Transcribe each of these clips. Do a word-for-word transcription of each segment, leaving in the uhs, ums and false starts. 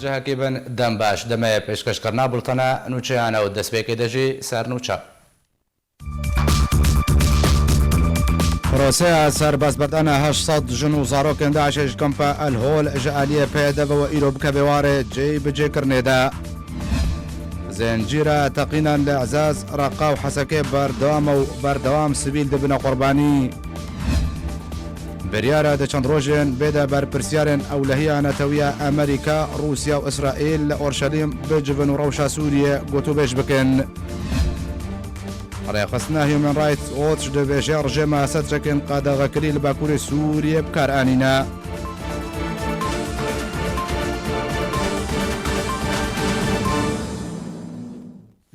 Cihekî bin dem baş, demê pêşkêşkirina bultena nûçeyan û destpêkê de jî sernûçe. Proseya serbestberdana heşt sed jin û zarokên DAIŞê ji kampa El Hol ji aliyê P Y D ve îro bikeve warê cêbicêkirinê de. Zincîra teqînan li Ezaz, Reqa û Hesekê berdewam e û berdewam sivîl dibine qurbanî. Biryara di çend rojên bê de berpirsiyarên ewlehiya Netewî ya Amerîka, Rûsya û Îsraîl li Orşelîm bicivin û rewşa Sûriyê gotûbêj bikin. Rêxistina Human Rights Watch dibêje rejîma Sedrekên qadexekirî li Bakurê Sûriyê bi kar anîne.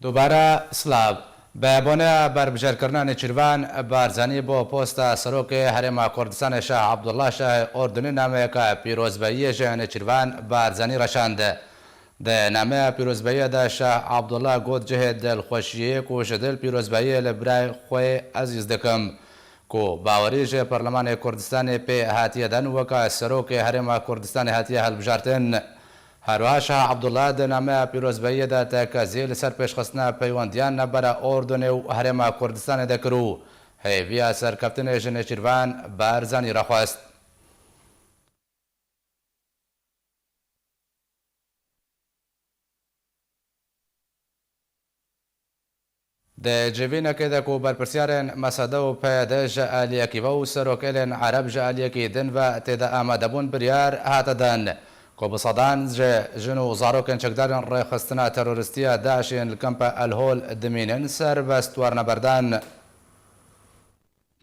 Dubare silav. Bi boneya berbijêrkirina Nêçîrvan Barzanî bo posta Serokê Herêma Kurdistanê Şah Abdullah Şahê Ordunî nameyeke pîrozbahiyê ji Nêçîrvan Barzanî re şand. Di nameya pîrozbahiyê de Şah Abdullah got, cihê dilxweşiyê ku ji dil pîrozbahiyê li birayê xwe ezîz dikim, ku bawerî ji Perlemanê Kurdistanê pê hatiye dan weke Serokê Herêma Kurdistanê hatiye hilbijartin. Herwiha Şah Abdullah di nameya pîrozbahiyê de tekezî li ser pêşxistina peywendiyan navbera Ordunê û Herêma Kurdistanê de kir û hêviya serkeftinê ji Nêçîrvan Barzanî re xwest. Di civînekê de ku berpirsiyarên M S D û P Y D ji aliyekî ve û serokêlên Ereb ji aliyekî din ve tê de amade bûn, biryar hate dan ku bi sedan ji jin û zarokên çekdarên rêxistina terorîstî ya DAIŞê yên li kampa El Hol dimînin serbest werne berdan.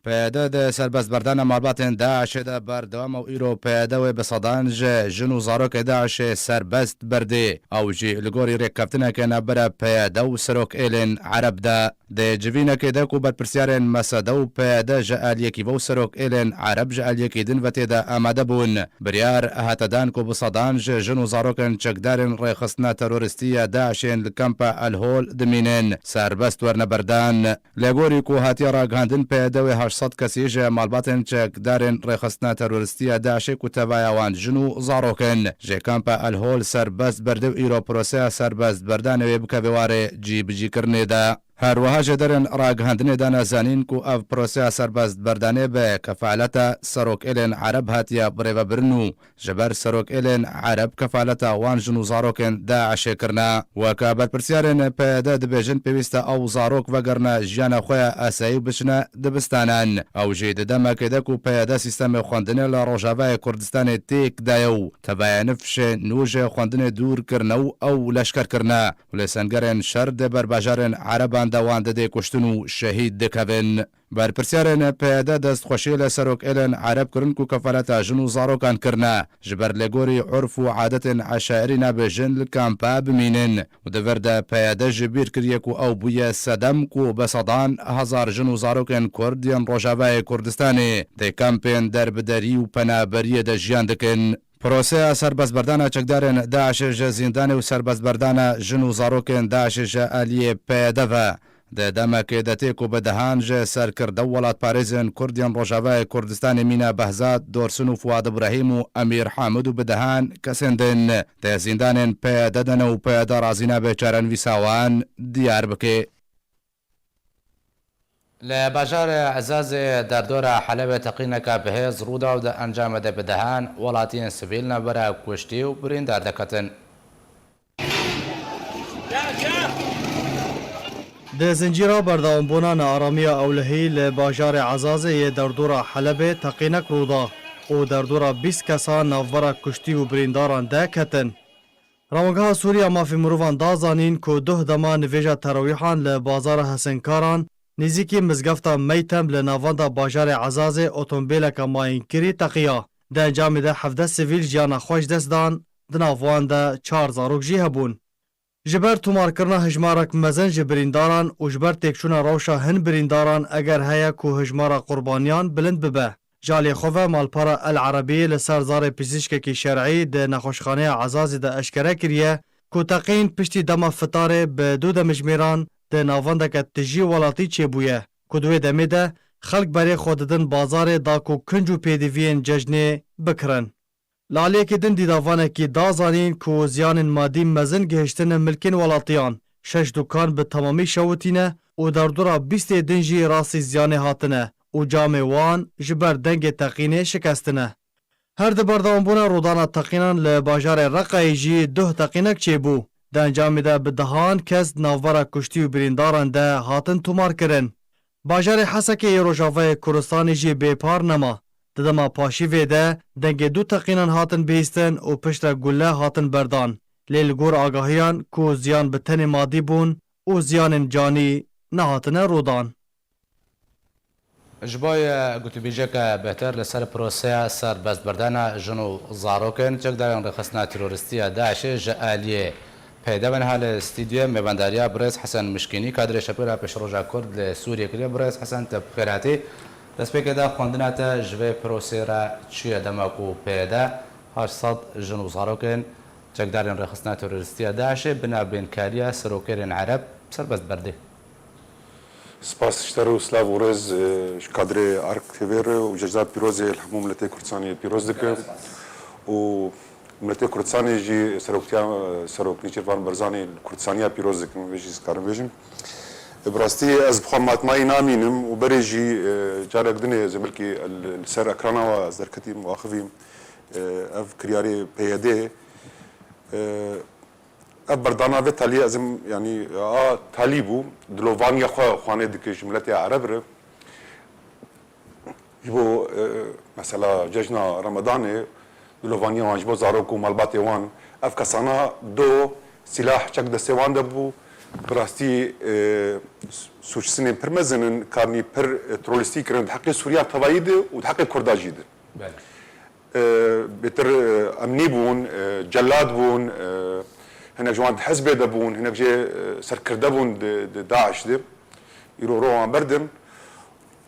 P Y D di serbestberdana malbatên DAIŞê de berdewam e û îro P Y D wê bi sedan ji jin û zarokê DAIŞê serbest berdê. Ew jî li gorî rêkeftineke navbera P Y D û serokêlên Ereb de. Di civînekê de ku berpirsiyarên M S D û P Y D ji aliyekî ve û serokêlên Ereb ji aliyekî din ve tê de amade bûn, biryar hate dan ku bi sedan ji jin û zarokên çekdarên rêxistina terorîstî ya DAIŞê yên li kampa El Hol dimînin serbest werne berdan. Li gorî ku hatiye ragihandin, P Y D wê heşt sed kesî ji malbatên çekdarên rêxistina terorîstî ya DAIŞê ku tevaya wan jin û zarok in, ji kampa El Hol serbest berdê û îro proseya serbestberdanê wê bikeve warê cîbicîkirinê de. Her wiha jêderên ragihandinê dane zanîn ku ev proseya serbestberdanê bi kefaleta serokêlên Ereb hatiye birêvebirin û ji ber serokêlên Ereb kefaleta wan jin û zarokên DAIŞê kirine. Weke berpirsiyarên P Y D dibêjin, pêwîst e ew zarok vegerine jiyana xwe ya asayî û biçine dibistanan. Ew jî di demekê de ku P Y D sîstemê xwendinê li Rojavayê Kurdistanê têk daye û tevaya nifşê nû ji xwendinê dûr kirine û ew leşker kirine û li sengerên şer di ber bajarên Ereban de wan didê kuştin û şehîd dikevin. Berpirsiyarên P Y D destxweşiyê li serokêlên Ereb kirin ku kefaleta jin û zarokan kirine, ji ber lêgorî urf û adetên eşairî nabe jin li kampa bimînin û di vir de P Y D ji bîr kiriye ku ew bûye sedem ku bi sedan hezar jin û zarokên Kurd yên Rojavayê Kurdistanê di kampên derbiderî û penaberiyê de jiyan dikin. Proseya serbestberdana çekdarên DAIŞê ji zîndanê û serbestberdana jin û zarokên DAIŞê ji aliyê P Y D ve, di demekê de tê ku bi dehan ji serkirde û welatparêzên Kurd yên Rojavayê Kurdistanê Mîna Behzad, Dorsun û Fuad Ibrahîm û Emîr Hamid û bi dehan kesên din di zîndanên P Y D de ne û P Y D razî nabe çarenivîsa wan diyar bike. Li bajarê Ezazê derdora Helebê teqîneke bihêz rû da û di encamê de bi dehan welatiyên sivîl navbera kuştî û birîndar deketin. Di zincîra berdewambûna nearamiya ewlehî li bajarê Ezazê yê derdora Helebê teqînek rû da û derdora bîst kesan navbera kuştî û birîndaran de ketin. Rewandgeha Sûriya Mafê Mirovan da zanîn ku duh dema nivêja terawîhan li bazara Hesinkaran nêzîkî mizgefta Meytem li navenda bajarê Ezazê otomobîleke mayînkirî teqiya. Di encamê de hevdeh sivîl jiyana xwe ji dest dan, di nav wan de çar zarok jî hebûn. Ji ber tomarkirina hejmarek mezin ji birîndaran û ji ber têkçûna rewşa hin birîndaran eger heye ku hejmara qurbaniyan bilind bibe. Ji alî xwe ve malpera El Erebiyê li ser zarê pizîşkekî şer'î di nexweşxaneya Ezazê de eşkere kiriye ku teqîn piştî dema fitarê bi du demjimêran di navendeke tijî welatî çêbûye ku di wê demê de xelk berê xwe didin bazarê da ku kinc û pêdiviyên cejnê bikirin. Li aliyekî din dîdavanekî da zanîn ku ziyanên madî mezin gihiştine milkên welatiyan, şeş dukan bi temamî şewitîne û derdora bîstê din jî rastî ziyanê hatine û camê wan ji ber dengê teqînê şikestine. Her di berdewambûna rûdana teqînan li bajarê Reqayê jî duh teqînek çêbû. Di encamê de bi dehan kes di navbera kuştî û birîndaran de hatin tomarkirin. Bajarê Hesekê yê Rojavayê Kurdistanê jî bêpar nema. Di dema paşîvê de dengê du teqînan hatin bihîstin û piştre gule hatin berdan. Lê li gor agahiyan ku ziyan bi tenê madî bûn û ziyanên canî nehatine rûdan. Ji bo gotûbêjeke bêhtir li ser proseya serbestberdana jin û zarokên çekdarên rêxistina terorîstî ya DAIŞê ji aliyê P Y D ve niha li stûdyoyê mêvandariya birêz Hesen Mişkînî, kadrê Şepêra Pêşroja Kurd li Sûriyê kiriye. Birêz Hesen, te bi xêr hatî. Destpêkê de xwendina te ji vê proseyê re çi ye, dema ku P Y D heşt sed jin û zarokên çekdarên rêxistina terorîstî ya DAIŞê bi navbênkariya serokêrên Ereb serbest berdê? Spas ji te re û silav û rêz, e, ji kadrê Ark T V re û cejna pîrozê li hemû miletê Kurdistanê pîroz dike û miletê Kurdistanê jî seroktiya, e, Serok Nêçîrvan Barzanî li Kurdistaniya pîroz dikim, vê jî ez karim bêjim. E, bi rastî ez bi xwe matmayî namînim û berê jî, e, carek dinê ez ê belkî li, li ser ekrana we ez derketî muaxivîm. E, ev kiryarê P Y D, e, Ev berdana vê taliyê ez ê, yanî, a talî bû, dilovaniya xwe xwanê dike ji miletê Ereb re. Ji bo, e, mesela cejna Remedanê, dilovaniya wan ji bo zarok û malbatê wan. Ev kesana do sîlah çek destê wan de bû. Bi rastî, e, sû-, sûcsinên pir mezin in, karnî pir, e, terorîstî kirin di heqê Sûriya tevayî de û di heqê Kurda jî de. Belê. E, bêtir, e, emnî bûn, e, celad bûn, e, hinek ji wan di hizbê de bûn, hinek jê, e, serkirde bûn di, di DAIŞ de. Îro ro wan berdin.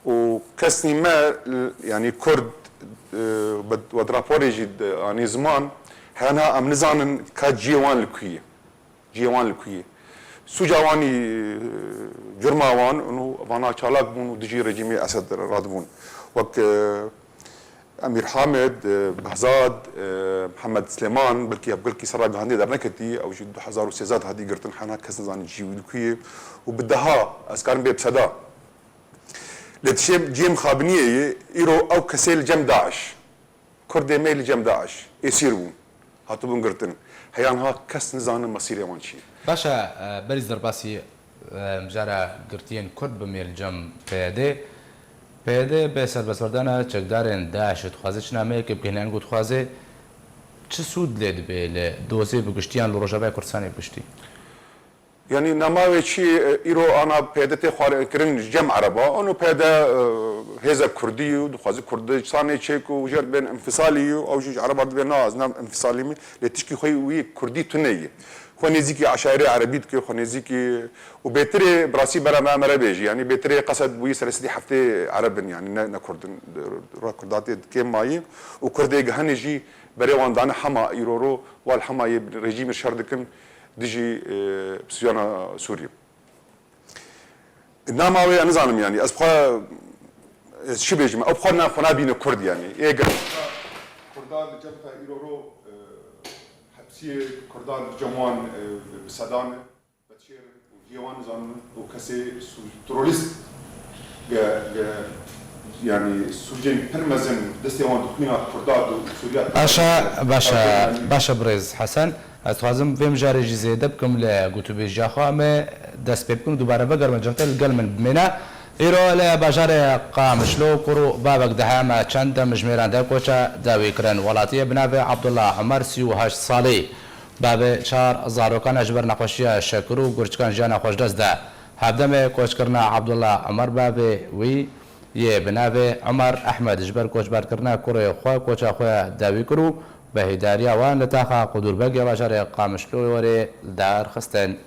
Û kesnî me, l-, yanî Kurd, e, bi, wed raporê jî di, anî ziman, hena em nizanin ka cihê wan li ku ye. Cihê wan li ku ye? Sûca wan î, e, curma wan û vana çalak bûn û dijî rejîmê Esed radibûn. Wek, e, Emîr Hamed, e, Behzad, e, Mihemed Silêman, belkî ev gelkî ser ragihandê derneketî, ew jî du hezar û sêzdeh hatî girtin, hena kes nizane cihê wî li ku ye û bi deha, ez karim bê bi seda. Lê tişê cihê mixabiniyê ye, îro ew kesê li cem DAIŞ. Kurdê me li cem DAIŞ êsîr bûn, hatibûn girtin. Heya niha kes nizane mesîrê wan çi ye. Baş e, e, berî derbasî, e, mijara girtiyên Kurd bimê li cem P Y D. P Y D bê serbestberdana çekdarên DAIŞê dixwaze, çi nameyekê bigihîne, ango dixwaze çi sûd lê dibe li dozê bi giştî yan li Rojavayê Kurdistanê bi giştî? Yanî nama wê çi, e, îro ana P Y D tê xwarinkirin ji cem Ereba. Ano P Y D, e, hêzek Kurdî û dixwaze Kurdistanê çêk û jêr bên înfisalî û ew jî ji Ereba dibê na, ez ne înfisalî me. Lê tişkî xwe wî Kurdî tune ye. Xwe nêzîkî eşayrê Erebî dike, xwe nêzîkî û bêtirê bi rastî bera me, me re bêjî. Yanî bêtirê qesed bûyî serê sedî heftê Ereb in, yanî ne, ne Kurd in. Ra Kurdatê di kêm mayî û Kurdê gihenê jî berê wan dane hema îro ro, wal hema yê rejîmê şer dikin. Dijî, e, opozîsyona Sûriyê. Nama wê ya nizanim, yanî ez xwe, ez çi bêjim, ew xwe na, xwe nabîne Kurd, yanî. Ê gel Kurdan li cem te îro ro, e, hepsiyê Kurdan li cem wan, e, bi sedan e. Betşêr û cihê wan nizanin û kesê sû-, terorîst ge, ge, yanî sûcên pir mezin destê wan di xwîna Kurda û Sûriya. Baş e, baş e, yanî baş e birêz Hesen. Ez dixwazim vê mijarê jî zêde bikim li gotûbêjiya xwe. Em ê dest pê bikin û dubare vegerime cem te, li gel min bimêne. Îro li bajarê Qamişlo kur û bavek dihe me çend demjimêran de koça dawî kirin. Welatiyê bi navê Abdullah Omer, sî û heşt salî. Bavê çar zarokan e, ji ber nexweşiya şekir û gurçikan jiyana xwe ji dest da. Hevdemê koçkirina Abdullah Omer bavê wî yê bi navê Omer Ehmed ji ber koçberkirina kurê xwe koça xwe dawî kir û bi hêdariya wan li taxa Qudûrbeg ya bajarê Qamişloyê li dar xistin.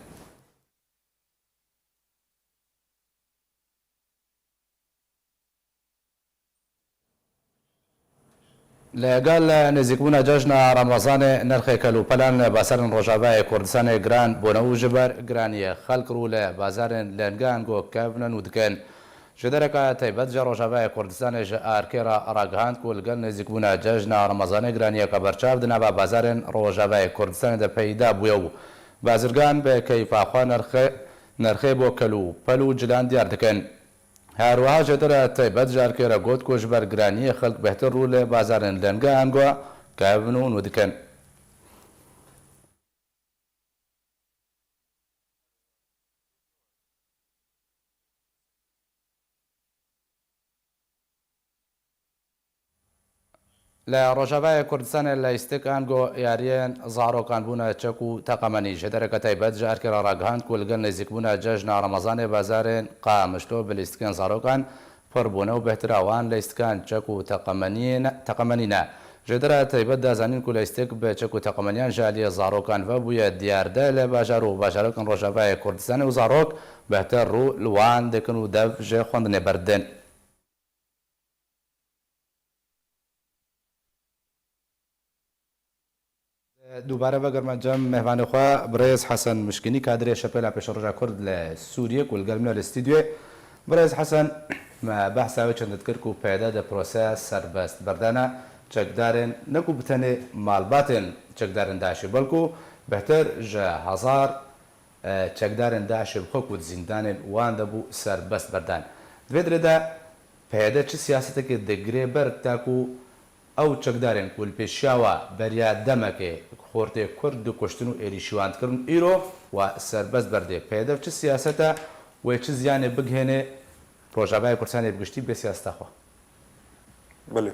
Li gel nêzîkbûna cejna Remezanê nirxê kelûpelan li bazarên Rojavayê Kurdistanê giran bûne û ji ber giraniyê xelk rû li bazarên lengan go kevnin û dikin. Ji dereka taybet ji Rojavayê Kurdistanê ji Arkê re ragihand ku li gel nêzîkbûna cejna Remezanê giraniyeke berçav di nava bazarên Rojavayê Kurdistanê de peyda bûye û bazirgan bi keyfa xwe nirxê, nirxê bo kel û pel û cilan diyar dikin. Her wiha ji dera taybet ji Arkê re got ku ji ber giraniyê xelk bêhtir rû li bazarên lenga ango kevin û nû dikin. Li Rojavayê Kurdistanê leyîstik ango yariyên zarokan bûne çek û teqemenî. Ji dereke taybet ji Erkê re ragihand ku li gel nêzîkbûna cejna Remezanê bazarên Qamişlo bi lîstikên zarokan pir bûne û bêhtira wan leyîstikan çek û teqemenî ne, teqemenî ne. Ji dera taybet de zanîn ku leyîstik bi çek û teqemeniyan ji aliyê zarokan ve bûye diyar de li bajar û bajarokên Rojavayê Kurdistanê û zarok bêhtir rû li wan dikin û dev ji xwendinê berdin. Dubare vegerme cem mêvanê xwe, birêz Hesen Mişkînî, kadrê Şepêla Pêşeroja Kurd li Sûriyê ku li gel min e li stûdyoyê. Birêz Hesen, me behsa wê çend dikir ku P Y D di proseya serbest berdana çekdarên, ne ku bi tenê malbatên çekdarên DAIŞê, belku bêhtir ji hezar e, çekdarên DAIŞê bi xwe ku di zîndanên wan de bû serbest berdan. Di vê dirê de P Y D çi siyasetekê digire ber ta ku ew çekdarên ku li pêşiya wa beriya demekê xortê Kurd dikuştin û êrîşî wan dikirin, îro wa serbest berdê? P Y D çi siyasete wê çi ziyanê bigihêne Rojavayê Kurdistanê bi giştî bê siyaseta xwe? Belê.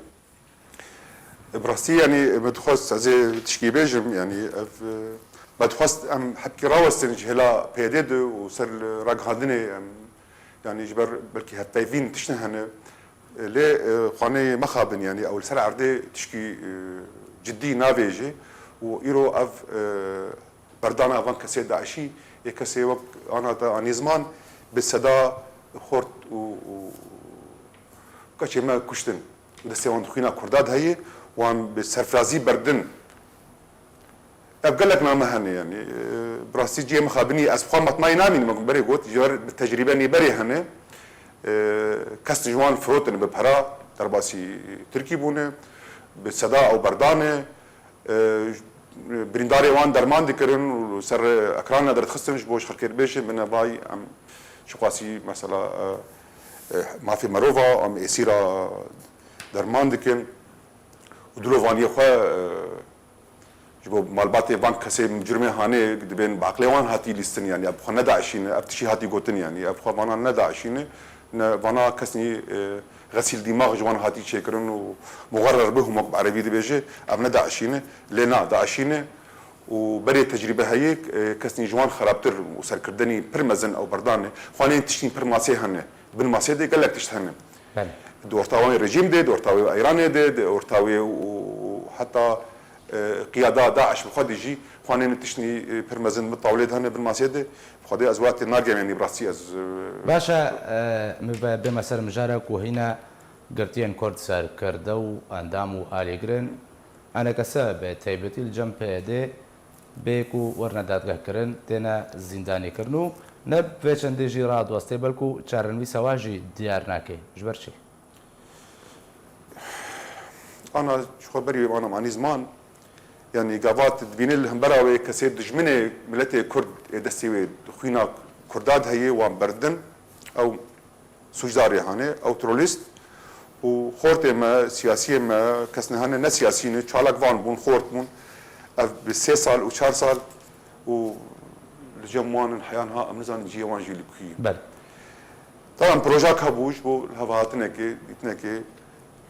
Bi rastî, yanî, me dixwest ez ê tişkî bêjim, yanî, ev, e, me dixwest em hepkî rawestin ji hêla P Y D de û ser li ragihandinê em, yanî, ji ber belkî hevpeyvîn tiştin hene. Lê, e, xwanê mexabin, yanî, ew li ser erdê tişkî, e, cidî navêje û îro ev, e, berdana van kesê DAIŞî, yê kesê wek ana te anî ziman, bi seda xort û, û keçê me kuştin. Destê wan di xwîna Kurda de heye, wan bi serfirazî berdin. Ev gelek name hene, yanî, e, bi rastî cihê mixabinî ez bi xwe matmayî namînim, wek berê got, ji ber bi tecrîbe nêberê hene. E, kes ji wan firotin bi pera, derbasî Tirkî bûne, bi seda ew berdane. E, birîndarê wan derman dikirin û ser ekran ne derdixistin ji bo ji xelkê bêjin, bi nevayî em ji xwasî mesela, e, e, mafê merova, em êsîra derman dikin û dilovaniyê xwe, e, ji bo malbatê van kesê micrimê hanê dibên bi aqlê wan hatî lîstin, yanî ev bi xwe ne DAIŞî ne, ev tişî hatî gotin, yanî ev bi xwe vana ne DAIŞî ne, ne vana kesnî, e, xesîl dîmax ji wan hatî çêkirin û muxerrer bihum wek bi erebî dibêje, ev ne DAIŞî ne, lê na DAIŞî ne û berê tecrîbe heye, e, kesnî ji wan xerabtir û serkirdinî pir mezin ew berdan e. Xwanên tiştî pir masê hene. Bin masê de gelek tişt hene. Belê. Di orta wê rejîm de, di orta wê Îranê de, di orta wê û, û heta, e, qiyada DAIŞ bi xwe de jî xwanên tiştî, e, pir mezin bi tawlê de hene bin masê de. Bi xwedê ez wate nagem, yanî bi rastî ez, e, Baş e, e, min be-, bême ser mijara ku hîna girtiyên Kurd serkirde û endam û alîgir in, enekese bi taybetî li cem P Y D bê ku werine dadgehkirin, têne zîndanîkirin û ne bi vê çendê jî radwestê, belku çarenivîsa wa jî diyar nake. Ji ber çi? Ana ji xwe berî wê ana manî ziman, yanî gava tu dibînî li hembera wê kesê dijminê miletê Kurd ê destê wê xwîna Kurda de heye, wan berdin, ew sûcdarê hane, ew terorîst û xortê me, siyasiyê me, kes ne hene ne siyasî ne, çalak van bûn, xort bûn. Ev bi sê sal û çar sal û li cem wan in, heya niha em nizanin cihê wan jî li ku ye. Belê. Taban projak hebû ji bo hevahatinekê, dîtinekê,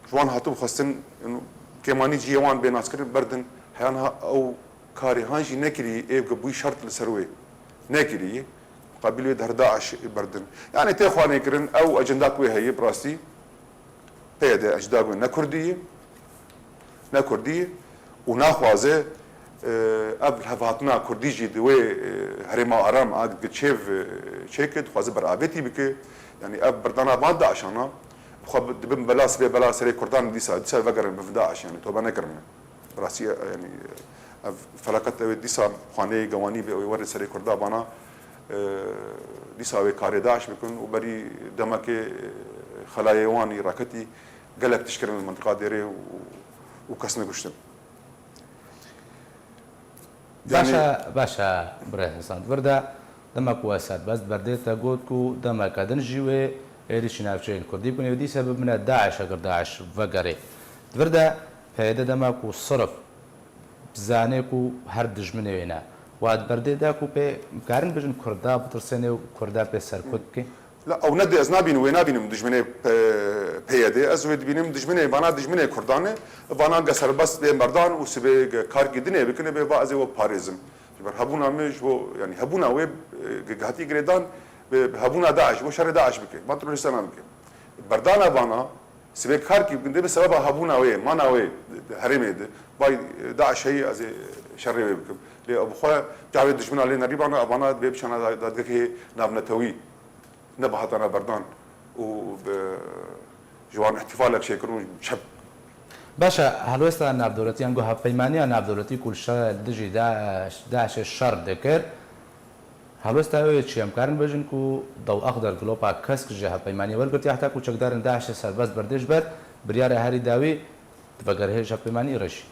ji wan hatibû xwestin, ino, kêmanî cihê wan bê naskirin, berdin, heya niha ew karê han jî nekirî, ê bûyî şert li ser wê nekirî, muqabil wê di her DAIŞ berdin. Yanî tê xwanê kirin, ew ecenda ku wê heye, bi rastî, P Y D ecenda wê ne Kurdî ye, ne Kurdî ye û naxwaze, e, ev lihevhatina Kurdî jî di wê, e, herêma aram a di çêv, e, çêke, dixwaze beravêtî bike. Yanî ev berdana van DAIŞana, bi xwe bi, dibin bela sibê bela serê Kurdan dîsa, dîsa vegerin bi DAIŞ, yanî tobe nekirine. Bi rastî, e, yanî, e, ev felaket ew ê dîsa xwaneyê gewanî bê, ew ê were serê Kurda vana, e, Dîsa wê karê DAIŞ bikin û berî demekê, e, xelayê wan î raketî gelek tişt kirin li mintiqa Dêrê û, û kes nekuştin. Baş e, baş e, birêz Hesan. Di vir de demek ku we serbest berdê te got ku demeke din jî wê êrîşî navçeyên Kurdî bikin, ê dîsa bibine DAIŞ, eger DAIŞ vegerê. Di vir de PYD demek ku sirf zanê ku her dijminê wê ne. Wa di berdê de ku pê karin bijin Kurda bitirsêne û Kurda pê serkut bike? La, ew ne, ez nabînim, wê nabînim dijminê, e, PYD. Ez wê dibînim dijminê, vana dijminê Kurdan e. Vana ge serbest bê merdan û sibê ge karkî dinê bikine, bê va ez ê we parêzim. Ji ber hebûna me ji bo, yanî hebûna wê, e, ge hatî girêdan, bi hebûna DAIŞ, bo şerê DAIŞ bike. Van terorîstan bike. Berdana vana, sibê karkî bikin, dê bi sebeba hebûna wê, mana wê, herêmê de, vay, e, DAIŞ heyî, ez ê şerê wê bikim. Lê ew bi xwe carê dijmina lê nerîbana, evana dibê biçana da-, dadgehê navnetewî. Ne bi hatana berdan û bi, ji wan îhtîfalek çêkirin û çep. Baş e, helwesta navdewletî yan ku hevpeymaniya navdewletî ku li şer, li dijî DAIŞ, DAIŞê şer dikir, helwesta wê çi ye? Em karin bêjin ku Dew Exder Glopa Kesk ji hevpeymaniyê wergirtiye heta ku çekdarên DAIŞê serbest berdê ji ber biryara herî dawî divegerê ji hevpeymaniyê re jî.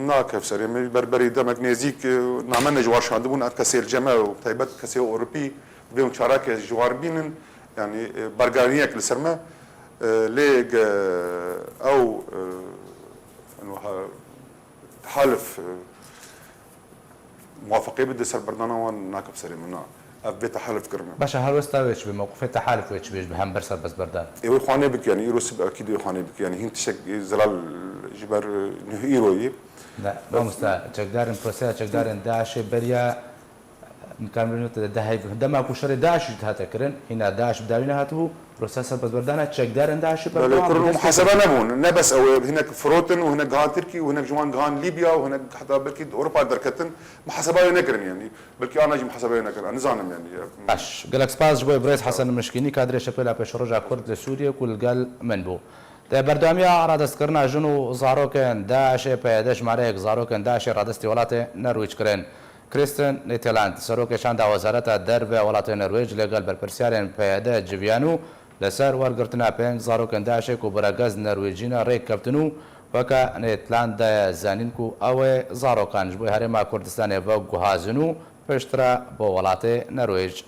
Nake serê me, ber berî demek nêzîk, e, name ne ji war şandibûn, ev kesê li cem me û taybet kesê Ewropî divê hûn çareke ji war bînin, yanî, e, berganiyek li ser me, e, lê ge ew, e, eno ha-, halif, e, muwafeqê bide ser berdana wan, nake serê me, na. Ev bê tehalif kirine. Baş e, helwesta wê çi be, mewqifê tehalif wê çi be ji bi hember serbest berdan? Ê wê xwanê bike, yanî îro sib ekîd wê xwanê bike, yanî hîn tiştek zelal ji ber, e, nuh îro yî. Ne, mamosta, çekdarên, proseya çekdarên DAIŞê beriya, em karin bêjin, te de heyv, dema ku şerê DAIŞ jî hate kirin, hîna DAIŞ bi dawî nehatibû, proseya serbestberdana çekdarên DAIŞê Belê, berdewam kirin bû, û dest pê muhasebe kir. Nebûn. Ne bes ew ê, hinek firotin û hinek gihan Tirkî û hinek ji wan gihan Lîbya û hinek heta belkî di Ewropa derketin, muhaseba wê nekirin, yanî. Belkî ana jî muhasebeyê nekin, ez nizanim, yanî. Baş. Gelek spas ji bo birêz Hesen Mişkînî, kadrê Şepêla Pêşeroja Kurd li Sûriyê ku li gel min bû. Di berdewamiya radestkirina jin û zarokên DAIŞê, PYD jimareyek zarokên DAIŞê radestî welatê Norwêc kirin. Kristen Neteland, serokê şanda Wezareta Derve welatê Norwêc, li gel berpirsiyarên PYD civiyan û li ser wergirtina pênc zarokên DAIŞê ku bi regez Norwêcî ne rê keftin û weke Neteland daye zanîn ku ew ê zarokan ji bo Herêma Kurdistanê veguhazin û piştre bo welatê Norwêc.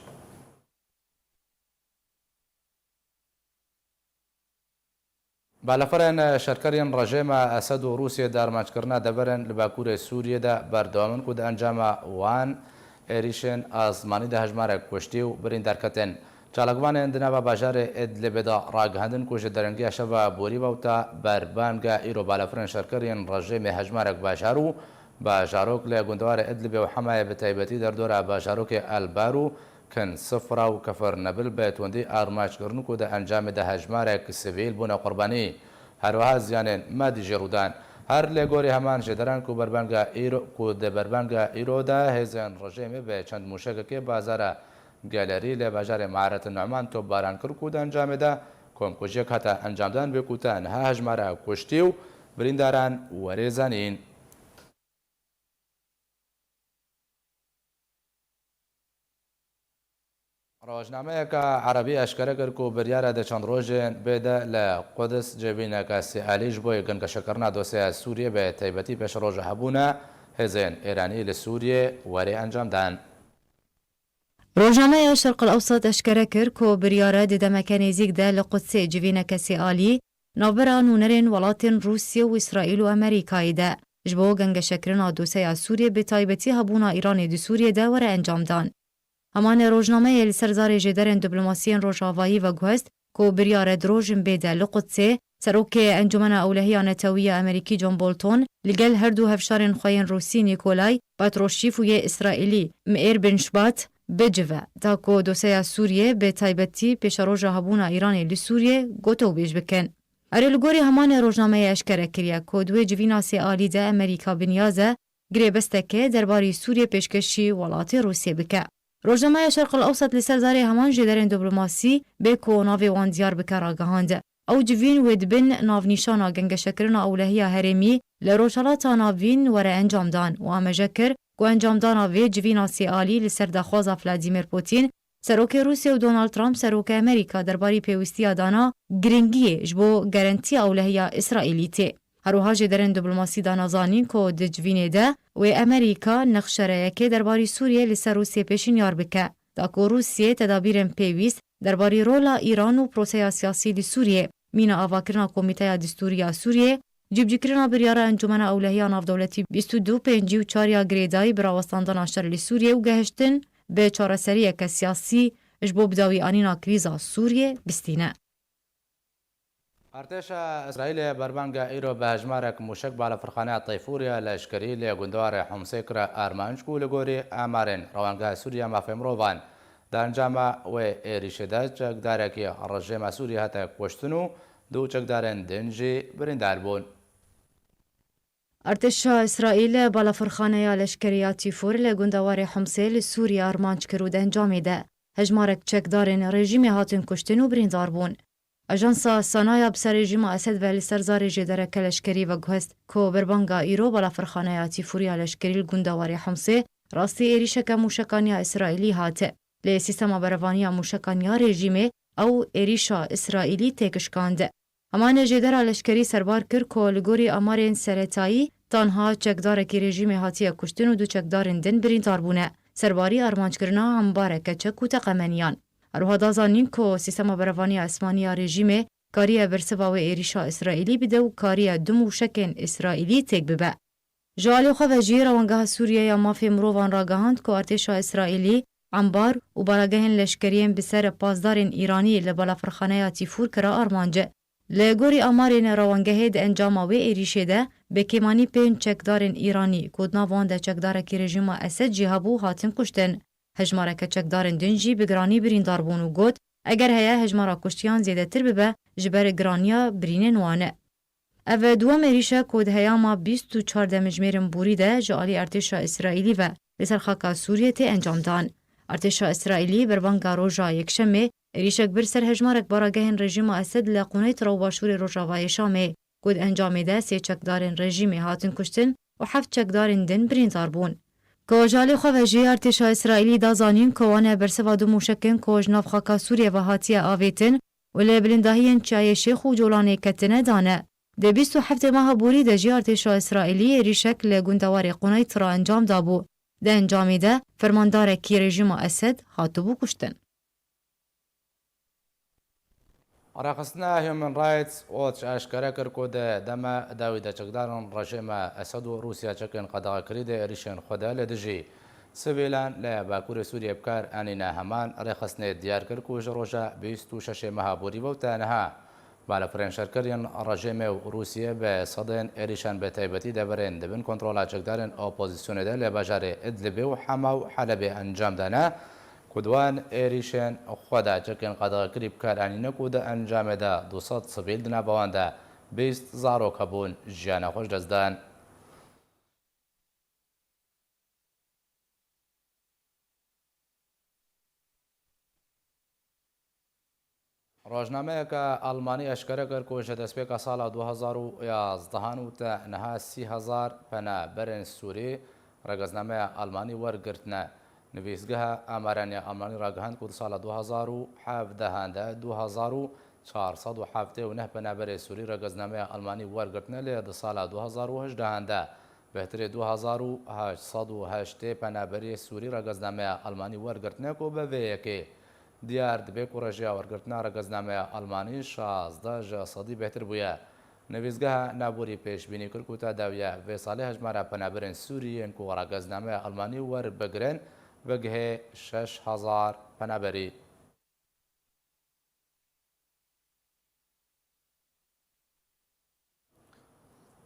Balafirên şerkerên rejêma Esed û Rûsiyê di armanckirina deverên li bakurê Sûriyê de berdewam in ku di encama wan êrîşên asmanî de hejmarek kuştî û birîndar ketin. Çalakvanên di nava bajarê Idlibê de ragihandin ku ji derengiya şeva borî ve û ta berbanga îro balafirên şerkerên rejêmê hejmarek bajar û bajarok li gundewarê Idlibê û Hemayê bi taybetî derdora bajarokê El Bar û Kin Sifra û Kefir Nebil bi tundî armaç kirin ku di encamê de hejmarek sivîl bûne qurbanî. Her wiha ziyanên madî jî rû dan. Her li gorî heman jêderan ku berbanga îro, ku di berbanga îro de hêzên rejêmê bi çend mûşekekê bazara Gelerî li bajarê Mearet Numan topbaran kir ku di encamê de komkujiyek hate encamdan bê ku ta niha hejmara kuştî û birîndaran were zanîn. Rojnameyeke erebî eşkere kir ku biryar e di çend rojên bê de li Qudis civîneke sêalî ji bo gengeşekirina dosyeya Sûriyê bi taybetî pêşeroja hebûna hêzên Êranî li Sûriyê were encamdan. Rojnameya Şerq el Ewsat eşkere kir ku biryar e di demeke nêzîk de li Qudsê civîneke sêalî navbera nûnerên welatên Rûsya û Îsraîl û Amerîkayê de ji bo gengeşekirina dosyeya Sûriyê, bi taybetî hebûna Îranê di Sûriyê de were encamdan. Heman e rojnameyê li ser zarê jêderên diplomasiyên rojavayî veguhest ku biryar e di rojên bê de li Qudsê Serokê Encûmena Ewlehiya Netewî ya Amerîkî John Bolton li gel her du hevşarên xwe yên Rûsî Nîkolay Patrûşîv û yê Îsraîlî Meîr bin Şbat bicive, ta ku dosyeya Sûriyê, bi taybetî pêşeroja hebûna Îranê li Sûriyê, gotewbêj bikin. Erê, li gorî heman e rojnameyê eşkere kiriye ku di wê civîna sêalî de Amerîka bi niyaz e girêbesteke derbarî Sûriyê pêşkêşî welatê Rûsiyê bike. Rojnameya Şerq el Ewsat li ser zarê heman jêderên diplomasî bê ku navê wan diyar bike ragihand. Ew civîn wê di bin navnîşana gengeşekirina ewlehiya herêmî li Rojhilata Navîn were encamdan û amaje kir ku encamdana vê civîna sêalî li ser daxwaza Vladimir Putin Serokê Rûsya û Donald Trump, serokê Amerîka, derbarî pêwîstiya dana giringiyê ji bo garantiya ewlehiya Îsraîlî tê. Her wiha jêderên diplomasî dana zanîn ku di civînê de wê Amerîka nexşereyekê derbarî Sûriyê li ser Rûsiyê pêşinyar bike, da ku Rûsiyê tedabîrên pêwîst derbarî rola Îran û proseya siyasî li Sûriyê, mîna avakirina Komîteya Distûrî ya Sûriyê, cîbicîkirina biryara Encûmena Ewlehiya Navdewletî bîst û du pêncî û çar ya girêdayî bi rawestandina şer li Sûriyê û gehiştin bi çareseriyeke siyasî ji bo bidawîanîna krîza Sûriyê bistîne. Artêşa Îsraîlê berbanga îro bi hejmarek mûşek balafirxaneya Teyfûriya leşkerî li gundewarê Homsê kire armanc ku li gorî amarên Rewangeha Sûriya Mafê Mirovan di encama wê êrîşê de çekdarekî rejîma Sûriyê hate kuştin û du çekdarên din jî birîndar bûn. Artêşa Îsraîlê balafirxaneya leşkerî ya Tîfûr li gundewarê Homsê li Sûriyê armanc kir û di encamê de hejmarek çekdarên rejîmê hatin kuştin û birîndar bûn. Ajansa Sana ya bi ser rejîma Esed ve li ser zarê jêdereke leşkerî veguhest ku berbanga îro balafirxaneya Tîfûriya leşkerî li gundewarê Homsê rastî êrîşeke mûşekan ya Îsraîlî hate. Lê sîstema berevaniya mûşekan ya rejîmê ew êrîşa Îsraîlî têkişkand. Heman jêdera leşkerî serbar kir ku li gorî amarên seretayî tanha çekdarekî rejîmê hatiye kuştin û du çekdarên din birîndar bûne. Serbarî armanckirina embareke çek û teqemeniyan. Her wiha da zanîn ku sîstema berevaniya esmanî ya rejîmê kariye bersiva wê êrîşa Îsraîlî bide û kariye du mûşekên Îsraîlî têk bibe. Ji alî xwe ve jî Rewangeha Sûriye ya Mafê Mirovan ragihand ku artêşa Îsraîlî embar û baragehên leşkeriyên bi ser pasdarên Îranî li balafirxaneya Tîfûr kira armanc. Li gorî amarên rewangehê di encama wê êrîşê de bi kêmanî pênc çekdarên Îranî ku di nav wan de çekdarekî rejîma Esed jî hebû hatin kuştin. Hejmareke çekdarên din jî bi giranî birîndar bûn û got, eger heye hejmara kuştiyan zêdetir bibe ji ber giraniya birînên wan e. Ev e duwem êrîş e ku di heyama bîst û çar demjimêrên borî de ji alî artêşa Îsraîlî ve li ser xaka Sûriyê tê encamdan. Artêşa Îsraîlî berbanga roja Yekşemê êrîşek bir ser hejmarek baragehên rejîma Esed li Quneytra û başûrê rojavayê Şamê, ku di encamê de sê çekdarên rejîmê hatin kuştin û heft çekdarên din birîndar bûn. Ku ji alî xwe ve jî artêşa Îsraîlî da zanîn ku wan e bersiva du mûşekên ku ji nav xaka Sûriyê ve hatiye avêtin û li bilindahiyên çiyayê Şêx û Colanê ketine dane. Di bîst û heftê meha borî de jî artêşa Îsraîlî êrîşek li gundewarê Quneytra encam dabû. Di encamê de fermandarekî rejîma Esed hatibû kuştin. Rêxistina Human Rights Watch eşkere kir ku di dema dawî de çekdarên rejîma Esed û Rûsya çekên qedexekirî di êrîşên xwe de li dijî sivîlan li Bakurê Sûriyê bi kar anîne. Heman rêxistinê diyar kir ku ji roja bîst û şeş meha borî ve û te niha balafirên şerkirî yên rejîmê û Rûsiyê bi sedên êrîşan bi taybetî deverên di bin kontrola çekdarên opozîsyonê de li bajarê Idlibê û Hema û Helebê encam dane. Ku di wan êrîşên xwe de çekên qedexekirî bi kar anîne ku di encamê de du sed sivîl di nava wan de bîst zarok hebûn jiyana xwe ji dest dan. Rojnameyeke Almanî eşkere kir ku ji destpêka sala du hezar û yazdehan û te niha sî hezar penaberên Sûrî regeznameya Almanî wergirtine. Nivîsgeha Amaran ya Almanî ragihand ku di sala du hezar û hevdehan de du hezar û çar sed û heftê û neh penaberê Sûrî regeznameya Almanî wergirtine, lê di sala du hezar û hejdehan de bêhtirê du hezar û heşt sed û heştê penaberê Sûrî regeznameya Almanî wergirtine ku bi vê yekê diyar dibe ku rejiya wergirtina regeznameya Almanî şazdeh ji sedî bêhtir bûye. Nivîsgeha Naborî pêşbînî kir ku ta dawiya vê salê hejmara penaberên Sûrî yên ku regeznameya Almanî werbigirin, bigihê şeş hezar penaberî.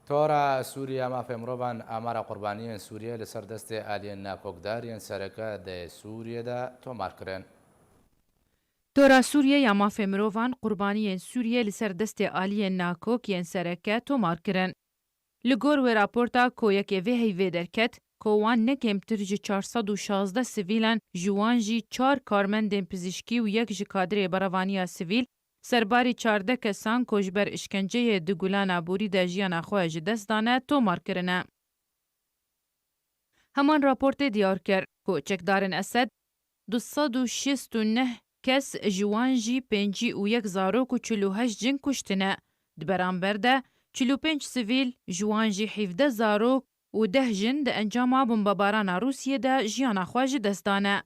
Tora Sûriye ya Mafê Mirovan amara qurbaniyên Sûriye li ser destê aliyên nakokdar yên sereke di Sûriye de tomar kirin. Tora Sûriye ya Mafê Mirovan qurbaniyên Sûriye li ser destê aliyên nakok yên sereke tomar kirin. Li gor wê raporta ku yekê vê heyvê derket, ku wan ne kêmtir ji çar sed û şazdeh sivîlan, ji wan jî çar karmendên pizîşkî û yek ji kadrê berevaniya sivîl, serbarî çardeh kesan ku ji ber îşkenceyê di gulana borî de jiyana xwe ji dest dane, tomar kirine. Heman raportê diyar kir ku çekdarên Esed du sed û şêst û neh kes, ji wan jî pêncî û yek zarok û çil û heşt jin kuştine. Di beramber de çil û pênc sivîl, ji wan jî hevdeh zarok û deh jin di encama bombebarana Rûsiyê de jiyana xwe ji dest dane.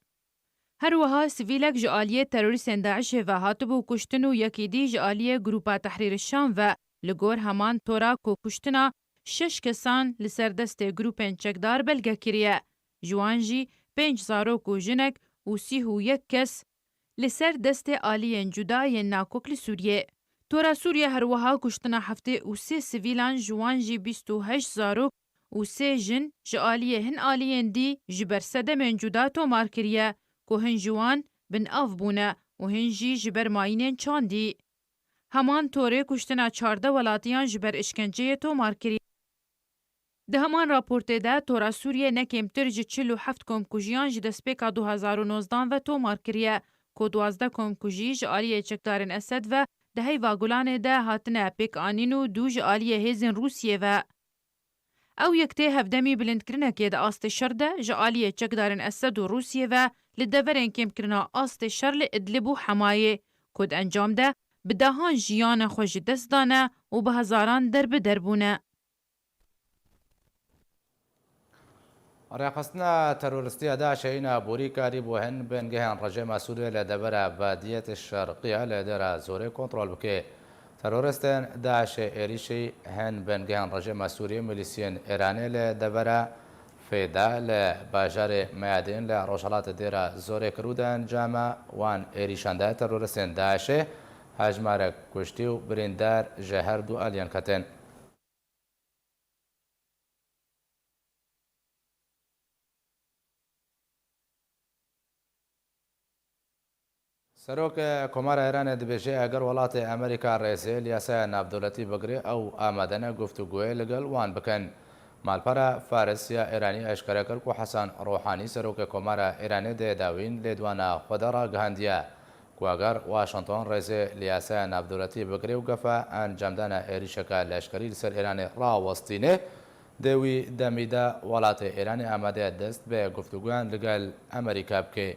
Her wiha sivîlek ji aliyê terorîstên DAIŞê ve hatibû kuştin û yekî dî ji aliyê Grûpa Tehrîr Şam ve li gor heman tora ku kuştina şeş kesan li ser destê grûpên çekdar belge kiriye. Ji wan jî pênc zarok û jinek û sîh û yek kes li ser destê aliyên cuda yên nakok li Sûriyê. Tora Sûriye her wiha kuştina heftê û sê sivîlan, ji wan jî bîst û heşt zarok û sê jin ji aliyê hin aliyên dî ji ber sedemên cuda tomar kiriye ku hin ji wan bin av bûne û hin jî ji ber mayînên çandî. Heman torê kuştina çardeh welatiyan ji ber işkenceyê tomar kiriye. Di heman raportê de, Tora Sûriye ne kêmtir ji çil û heft komkujiyan ji destpêka du hezar û nozdan ve tomar kiriye, ku duwazdeh komkujî ji aliyê çekdarên Esed ve di heyva Gulanê de hatine pêkanîn û du ji aliyê hêzên Rûsiyê ve. Ew yek tê hevdemî bilindkirinekê di astê şer de ji aliyê çekdarên Esed û Rûsiyê ve li deverên kêmkirina astê şer li Idlib û Hemayê, ku di encam de bi dehan jiyana xwe ji dest dane û bi hezaran derbider bûne. Rêxistina terorîstî ya DAIŞê îna borî karî bo hin bingehên rejîma Sûriyê li devera Badiyet Şerqiya li Dêra Zorê kontrol bike. Terorîstên DAIŞê êrîşî hin bingehên rejîma Sûriyê, milîsiyên Îranê li devera Fêda li bajarê Meyadîn li rojhilatê Dêra Zorê kir û di encama wan êrîşan de terorîstên DAIŞê hejmarek kuştî û birîndar ji her du aliyan ketin. Serok Komara Îranê dibêje, eger welatê Amerîka rêzê li yasaya navdewletî bigire, ew amade ne guftûgoyê li gel wan bikin. Malpera Faris ya Îranî eşkere kir ku Hesan Rohanî, serokê Komara Îranê, dê dawîn lêdwana xwe de ragihandiye ku eger Washington rêzê li yasaya navdewletî bigire û gefa encamdana êrîşeke leşkerî li ser Îranê rawestîne, di wî demî de welatê Îranê amade ye dest bi guftûgoyan li gel Amerîka bike.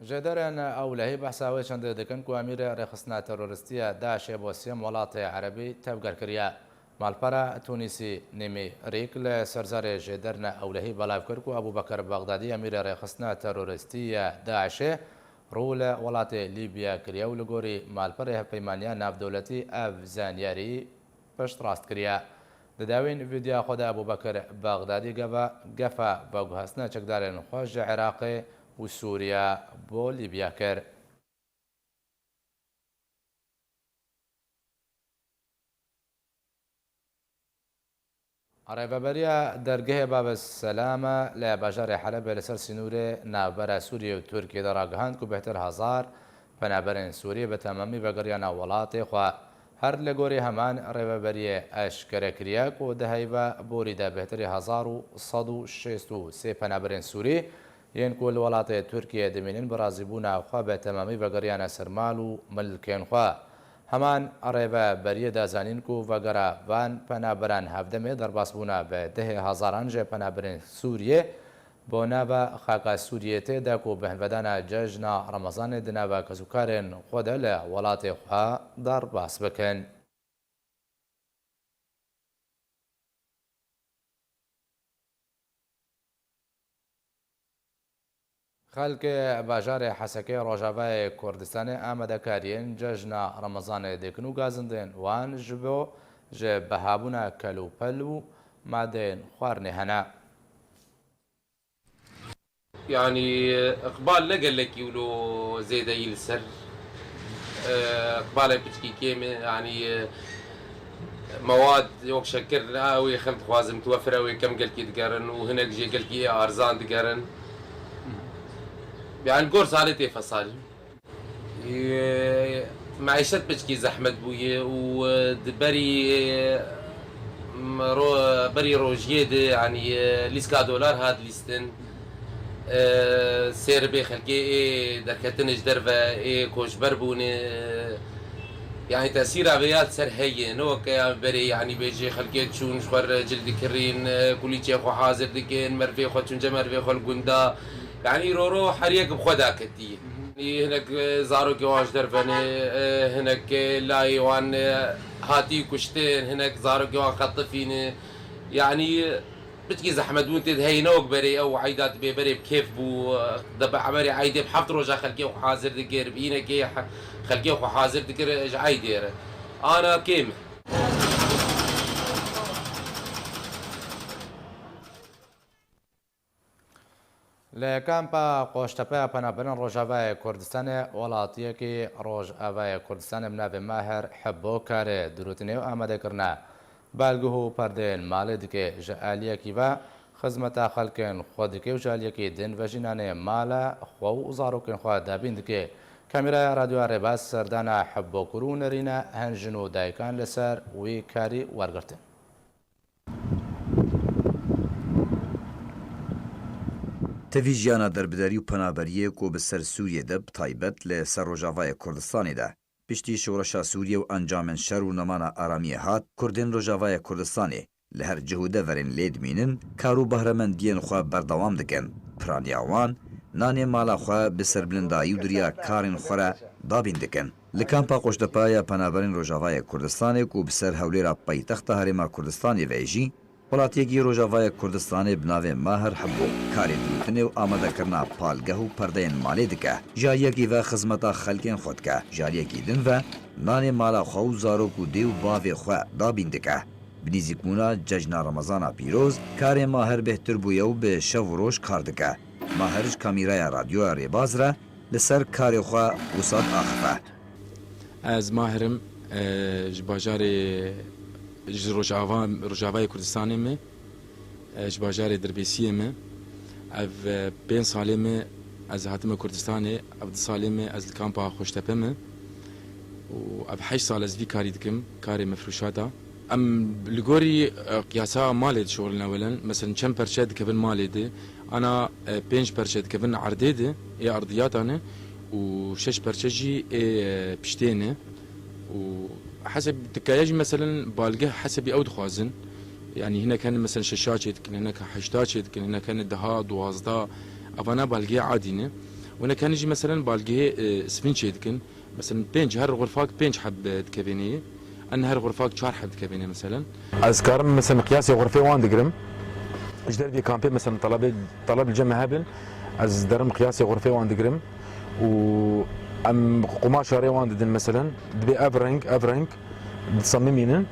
Jêderên ewlehî behsa wê çendê dikin ku Emîrê Rêxistina Terorîstî ya DAIŞê bo sêyem welatê erebî tevger kiriye. Malpera Tunîsî Nîmî Rîk li ser zarê jêderên ewlehî belav kir ku Ebûbekir Bexdadî, Emîrê Rêxistina Terorîstî ya DAIŞê, rû li welatê Lîbya kiriye û li gorî malperê hevpeymaniya navdewletî ev zanyarî piştrast kiriye. Di dawîn vîdyoya xwe de Ebûbekir Bexdadî geva, gefa veguhestina çekdarên xwe ji Iraqê û Sûriye bo Lîbya kir. Rêveberiya dergehê Bab Selame li bajarê Helebê li ser sînorê navbera Sûriyê û Tirkiyê de ragihand ku bêhtir hezar penaberên Sûrî bi temamî vegeriyane welatê xwe. Her li gorî heman rêveberiyê eşkere kiriye ku di heyva borî de bêhtirî hezar û sed û şêst û sê penaberên Sûrî yên ku li welatê Tirkiyê dimînin bi razîbûna xwe bi temamî vegeriyane ser mal û milkên xwe. Heman rêveberiyê da zanîn ku vegera van penaberan hevdemê derbasbûna bi dehê hezaran ji penaberên Sûriyê bo nava xaka Sûriyê tê de ku bi hinvedana cejna Remezanê di nava kesûkarên xwe de li welatê xwe derbas bikin. Xelkê bajarê Hesekê Rojavayê Kurdistanê amadekariyên cejna Remezanê dikin û gazindên wan ji bo ji bihabûna kelûpel û madeyên xwarinê hene. Yanî, iqbal ne gelekî wilo zêde yî li ser. E, iqbalê piçkî kêm e, yanî, e, mewad yok şekir, ne ew ê xelk dixwazin mutwefir, ew ê kem gelkî digerin û hinek jê gelkî ê arzan digerin. Yanî gor salê tê fesalî. E, meîşet piçkî zehmet bûye û, e, di berî, e, ro-, berî rojiyê de, yanî, e, lîska dolar hat lîstin. E, sêribê xelkê ê derketin ji derve, ê koçber bûne, e, Yanî tesîra vê ya li ser heye, ne weke ya berê, yanî bêjê xelkê çûn ji xwe re cil dikirîn, kulîçê xwe hazir dikin, mervê xwe çûn ce mervê xwe li gunda. Yanî roro her yek bi xwe daketî. Hinek, e, zarokê wan ji derve ne, e, hinek, e, layê wan, e, hatî kuştin, hinek zarokê wan xetifî ne. Yanî piçkî zehmetbûn tê de heye, ne wek berê ew eyda dibê berê bi kêf bû, de bi emerê eydê bi heft roja xelkê xwe hazir dikir, bi înekê he-, xelkê xwe hazir dikir ji eydê re. Ana kêm e. Li kampa Qoştepe ya Penaberên Rojavayê Kurdistanê welatiyekî Rojavayê Kurdistanê bi navê Maher Hebo karê dirûtinê û amadekirina balgeh û perdeyên malê dike. Ji aliyekî ve xizmeta xelkên xwe dike û ji aliyekî din ve jî nanê mala xwe û zarokên xwe dabîn dike. Kamîraya Radyoya Rêbaz serdana Hebo kir û nerîna hin jin û dayikan li ser wî karî wergirtin. Tevî jiyana derbiderî û penaberiyê ku bi ser Sûriyê de, bi taybet li ser Rojavayê Kurdistanê de, piştî şoreşa Sûriyê û encamên şer û nemana aramiyê hat, Kurdên Rojavayê Kurdistanê li her cih û deverên lê dimînin, kar û behremendiyên xwe berdewam dikin. Piraniya wan, nanê mala xwe bi serbilindayî û di riya karên xwe re dabîn dikin. Li kampa Qoştepe ya Penaberên Rojavayê Kurdistanê ku bi ser Hewlêra paytexta Herêma Kurdistanê ve jî, welatiyekî Rojavayê Kurdistanê bi navê Maher Hebo karê dirûtinê û amadekirina palgeh û perdeyên malê dike. Ji aliyekî ve xizmeta xelkên xwe dike, ji aliyekî din ve nanê mala xwe û zarok û dê û bavê xwe dabîn dike. Bi nîzîkbûna cejna Remezana pîroz, karê Maher bêhtir bûye û bi şev û roj kar dike. Maher ji kamîraya Radyoya Rêbaz re li ser karê xwe wisa diaxife. Ez Maher im, e, ji bajarê, ji Rojava, Rojavayê Kurdistanê me, e, ji bajarê Dirbêsiyê me. Ev, e, pênc salê me ez hatime Kurdistanê, ev du salê me ez li kampa Xoştepe me. Û ev heşt sal ez vî karî dikim, karê mefrûşata. Em li gorî, e, qiyasa malê dişuxulin ewelen. Meselen çend perçe dikevin malê de? Ana, e, pênc perçe dikevin erdê de, ê erdiyata ne û şeş perçe jî ê, e, piştê ne. Û heseb tikaya jî meselen balgeh hesebî ew dixwazin. Yanî hinek hene meselen şeşa çê dikin, hinek heşta çê dikin, hinek hene deha, duwazdeh. Evana balgehê adî ne. Û hinek hene jî meselen balgehê, e, sifin çê dikin. Meselen pênc, her xurfak pênc heb dikevêne yê. En her xurfak çar heb dikevêne meselen. Ez karim meselen qiyasê xurfê wan digirim. Ji dervê kampê meselen talabê, talab li cem me hebin. Ez derim qiyasê xurfê wan digirim. Û em qumaşa rê wan didin meselen. Dibê ev reng, ev reng. Disamimînin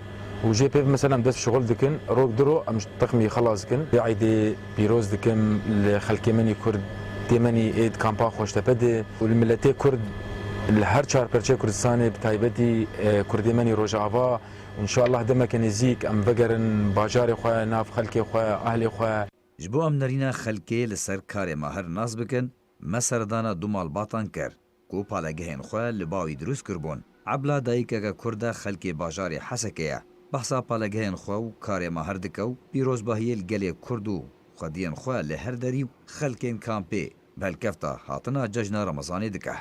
û jê pê mesela em dest şixul dikin, rok du ro em ji texmî xelas dikin. Vê eydê pîroz dikim li xelkê me nî Kurd, dê me nî ê di kampa Xoştepe de û li miletê Kurd li her çar perçeyê Kurdistanê, bi taybetî, e, Kurdê me nî Rojava û înşallah demeke nêzîk em vegerin bajarê xwe, nav xelkê xwe, ahlê xwe. Ji bo em nerîna xelkê li ser karê Maher nas bikin, me serdana du malbatan kir ku palegehên xwe li ba wî dirûst kiribûn. Ebla dayikeke Kurd e, xelkê bajarê Hesekê ye. Behsa palegehên xwe û karê Maher dike û pîrozbahiyê li gelê Kurd û xwediyên xwe li her derî û xelkên kampê bi helkefta hatina cejna Remezanê dike.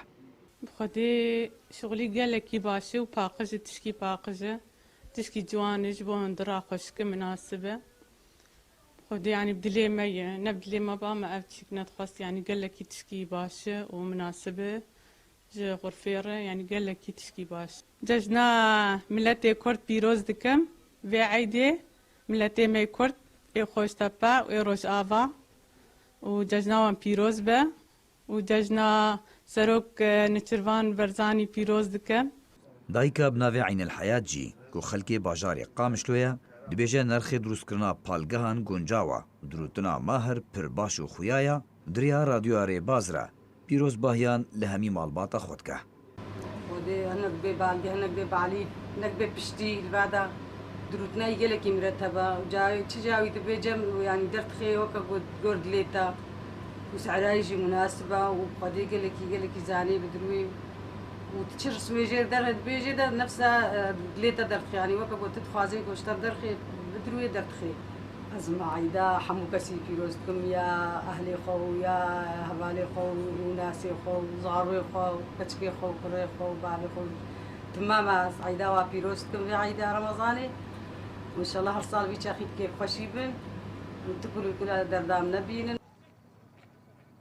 Bi xwedê şixulî gelekî baş e û paqij e, tişkî paqij e, tişkî ciwan e, ji bo hindira xweşik e, minasib e. Xwedê, yanî bi dilê me ye, ne bi dilê me ba me ev tişik nedixwest, yanî gelekî tişkî baş e û minasib e ji xurfê re, yanî gelekî tişkî baş. Cejna miletê Kurd pîroz dikim. Vê eydê miletê me Kurd ê Xoştepe û ê Rojava û cejna wan pîroz be. Û cejna Serok, e, Nêçîrvan Barzanî pîroz dikim. Dayika bi navê Eynel Heyat jî, ku xelkê bajarê Qamişlo ye, dibêje nerxê dirûstkirina palgehan guncaw e û dirûtina Maher pir baş û xuya ye, di riya Radyoya Rêbaz re pîrozbahiyan li hemî malbata xwe dike. Xwedê hinek bê balgê, hinek bê balî, hinek bê piştî, li vada dirûtina yî gelekî mireteb e. Ca-, çi cawî dibê cem, yanî derdixê weke ku gor dilê te. Û sehrayî jî munasib e û bi Xwedê gelekî, gelekî zanî bi dirûyê. Û tu çi rismê jê derdibêjê de nefsa, e, dilê te derdixê. Yanî weke ku tu dixwazê ku ji te derxê, bi dirûyê derdixê. Ez me eyda hemû kesî pîroz dikim, ya ehlê xwe û ya hevalê xwe û nasê xwe û zaroyê xwe û keçikê xwe û kurê xwe û bavê xwe û Mama, eyda wa pîroz dikim vê eyda Remezanê. Înşallah her sal vî çaxî bi kêfxweşî bin. Tu kul û kula derdam nebînin.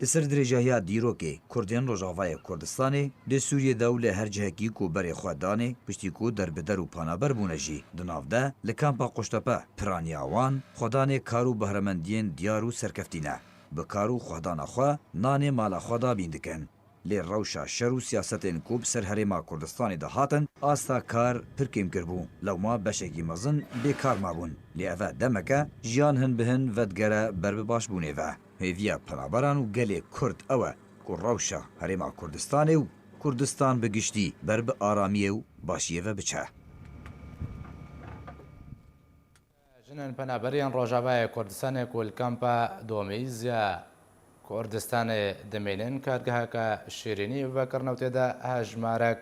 Li ser dirêjahiya dîrokê Kurdên Rojavayê Kurdistanê li Sûriyê de û li her cihekî ku berê xwe danê, piştî ku derbider û panaber bûne jî, di nav de li kampa Quştepe piraniya wan xwedanê kar û behremendiyên diyar û serkeftî ne. Bi kar û xwedana xwe nanê mala xwe dabîn dikin. Lê rewşa şer û siyasetên ku bi ser Herêma Kurdistanê de hatin, asta kar pir kêm kiribû. Lewma beşekî mezin bêkar mabûn. Lê ev e demeke jiyan hin bi hin vedigere ber bi başbûnê ve. Hêviya penaberan û gelê Kurd ew e ku rewşa Herêma Kurdistanê û Kurdistan bi giştî ber bi aramiyê û başiyê ve biçe. Jinên penaberiyên Rojavayê Kurdistanê ku li kampa Domîz ya Kurdistanê dimînin, kargeheke şîrînî vekirin û tê de hejmarek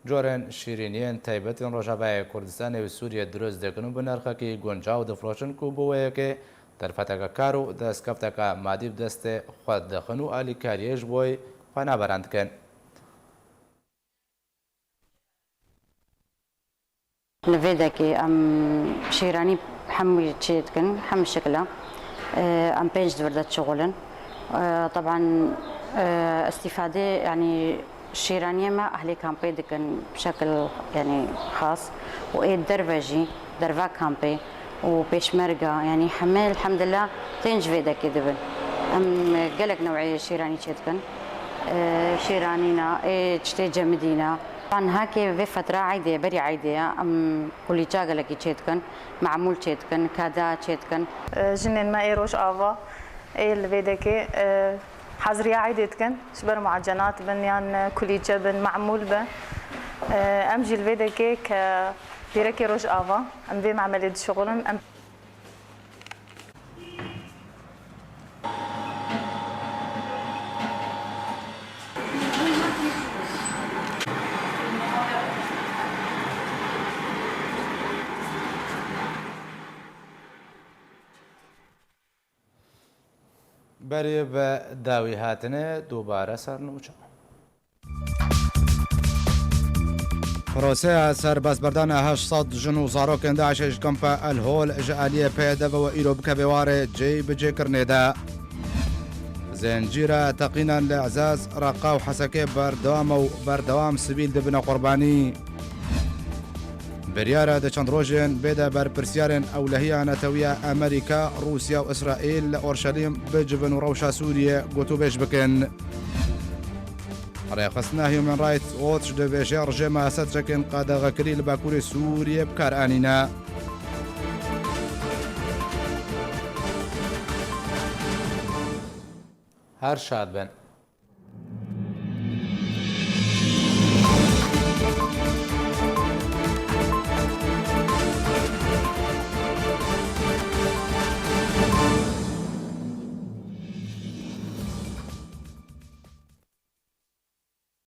corên şîrîniyên taybet ên Rojavayê Kurdistanê û Sûriyê dirust dikin û bi nirxekî guncaw difiroşin ku bi wê yekê derfeteke kar û destkefteke madî bi destê xwe dixin û alîkariyê ji bo penaberan dikin. Li vê dekê em şîranî hemû çê dikin, hemû şekila. Em pênc di vir de dişixulin. Teban, îstîfadê, yanî şîraniyê me ehlê kampê dikin, bi şekil, yanî, xas. Û ê derve jî, derva kampê û pêşmerga, yanî hemê elhemdulillah tên ji vê dekê dibin. Em gelek newê şîranî çê dikin. Şîranîna, ê çitê cemidîna. Van hakê vê fetra eydê ye, berî eydê ye, em kulîça gelekî çê dikin, mamûl çê dikin, kada çê dikin. Jinên me ê Rojava, ê li vê dekê, e, haziriya eydê dikin, ji ber muacenat bin yan kulîçe bin, mamûl bin. E, em jî li vê dekê ke pîrekê Rojava, em vê memelê dişixulin, em Berê bi dawî hatine dubare ser nûçe. Proseya serbestberdana heşt sed jin û zarokên DAIŞê ji kampa El Hol ji aliyê P Y D ve îro bikeve warê cêbicêkirinê de. Zincîra teqînan li Ezez, Reqa û Hesekê berdewam e û berdewam sivîl dibine qurbanî. Biryara di çend rojên bê de berpirsiyarên ewlehiya Netewî ya Amerîka, Rûsya û Îsraîl li Orşelîm bicivin û rewşa Sûriyê gotûbêj bikin. Rêxistina Human Rights Watch dibêje rejîma Esed çekên qedexekirî li Bakurê Sûriyê bi kar anîne. Her şad bin.